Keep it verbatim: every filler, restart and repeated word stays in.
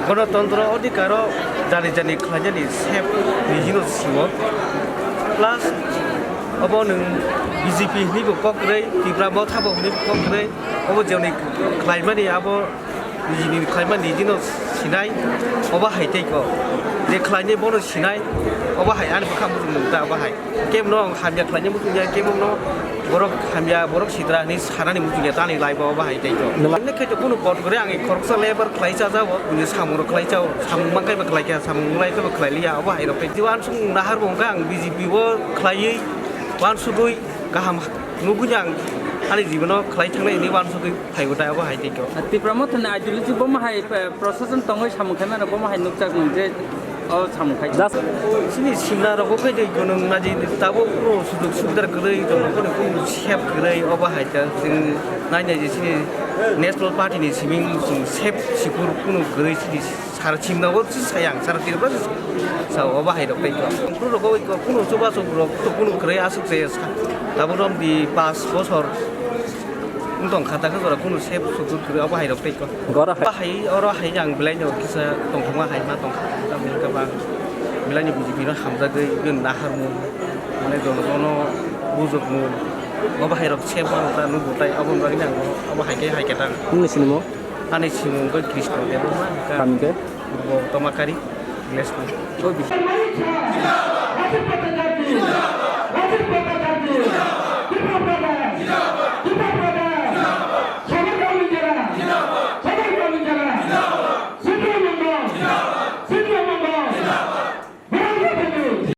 Gonotontro odhikaro jani jani khlainani sep nijino sio. Plus obo nwng B J P hinwi bo kok kwrwi, Tipra Motha bo hinwi bo kok kwrwi, obo joni khlaimani abo nijini khlaimani nijino sinai, obo hai tei ko. Je khlainai bono sinai, obo hai ani bwkha muchung nung ta obo hai. Kebo no hamya khlaina muchungya, kebo no borok hamya, borok sidra hinwi sanani muchungya, tani life o bahai tei to. Nwng- Hwnwi khe to kunu pot gore ang khoroksa lebar khlai cha jabo, buini samung rok khlai cha, samung man kaiba khlai kha, samung lai kaiba khlai liya, obo hai rok tei. Jibo uansuk nahar bo hwnkha ang B J P o khlaiwi, uansugwi kaham nugwi ang ani jibono khlai thangnai hinwi uansugwi phaibo tai, obo hai tei to. Tipra Mothani ideology bomo hai, eh, procession tongwi samung khaimano bomo hai nukjakmung je O samung khai. Just chini simna rogo khe de gonong naji tabo kunu sujug subidar kwrwi tong kunu kunu sep kwrwi obo hai ta chwng nai nai je chini National Party ni siming chwng sep sikur kunu kwrwi chini sar simna bo chwng sayang sar tirba sa obo hai rok tai kunu rogo kunu chuba chubu rok kunu kwrwi aswk je tabo rom di pas bosor Wng tong kha, takhe jora kunu sep sukur kwrwi, abo hai rok tei ko. Gora hai. Abo hai, oro hai ang belai no kisa tongthokma hai ma tong kha, tamni hwnkhe ba belai ni B J P no hamjagwi bini naharmung, mane jonogono bujokmung, abo hai rok sep ma ta nukgo tai, aboni bagwi ang abo hai khe hai khe ta. Nini sinimo? Ani simung khe Krishna Debbarma, kami khe? Bo Tomakari, Lesna.